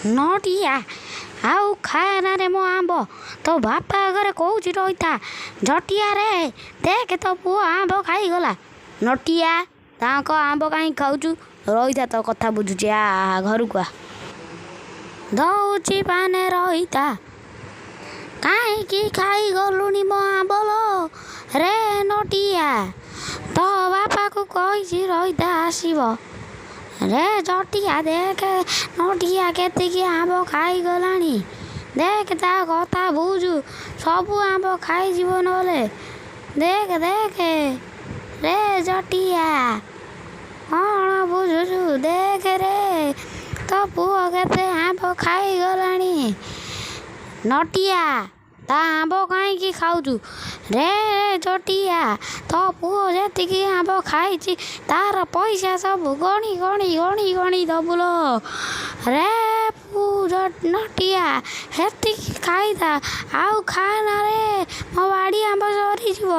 ନଟିଆ, ଆଉ ଖାଆନାରେ ମୋ ଆମ୍ବ। ତୋ ବାପା ଆଗରେ କହୁଛି, ରହିଥା। ଜଟିଆ ରେ, ଦେଖେ ତୋ ପୁଅ ଆମ୍ବ ଖାଇଗଲା। ନଟିଆ, ତାଙ୍କ ଆମ୍ବ କାହିଁକି ଖାଉଛୁ? ରହିଥା, ତୋ କଥା ବୁଝୁଛି। ଆ, ଘରକୁ ଆ, ଦଉଛି ପାନେ, ରହିଥା। କାହିଁକି ଖାଇଗଲୁଣି ମୋ ଆମ୍ବ ଲୋ ରେ ନଟିଆ? ତୋ ବାପାକୁ କହିଛି, ରହିଥା, ଆସିବ। ରେ ଜଟିଆ, ଦେଖେ ନଟିଆ କେତିକି ଆମ୍ବ ଖାଇଗଲାଣି। ଦେଖ, ତା କଥା ବୁଝୁ, ସବୁ ଆମ୍ବ ଖାଇଯିବ ନହେଲେ। ଦେଖ, ଦେଖେ ରେ ଜଟିଆ, କ'ଣ ବୁଝୁଛୁ? ଦେଖ ରେ, ତୋ ପୁଅ କେତେ ଆମ୍ବ ଖାଇଗଲାଣି। ନଟିଆ, ତା ଆମ୍ବ କାହିଁକି ଖାଉଛୁ ରେ ଜଟିଆ? ତୋ ପୁଅ ଯେତିକି ଆମ୍ବ ଖାଇଛି, ତାର ପଇସା ସବୁ ଗଣି ଗଣି ଗଣି ଗଣି ଦବୁ ଲୋ ରେ ନଟିଆ। ହେତିକି ଖାଇଥା, ଆଉ ଖାନା ରେ, ମୋ ବାଡ଼ି ଆମ୍ବ ସରିଯିବ।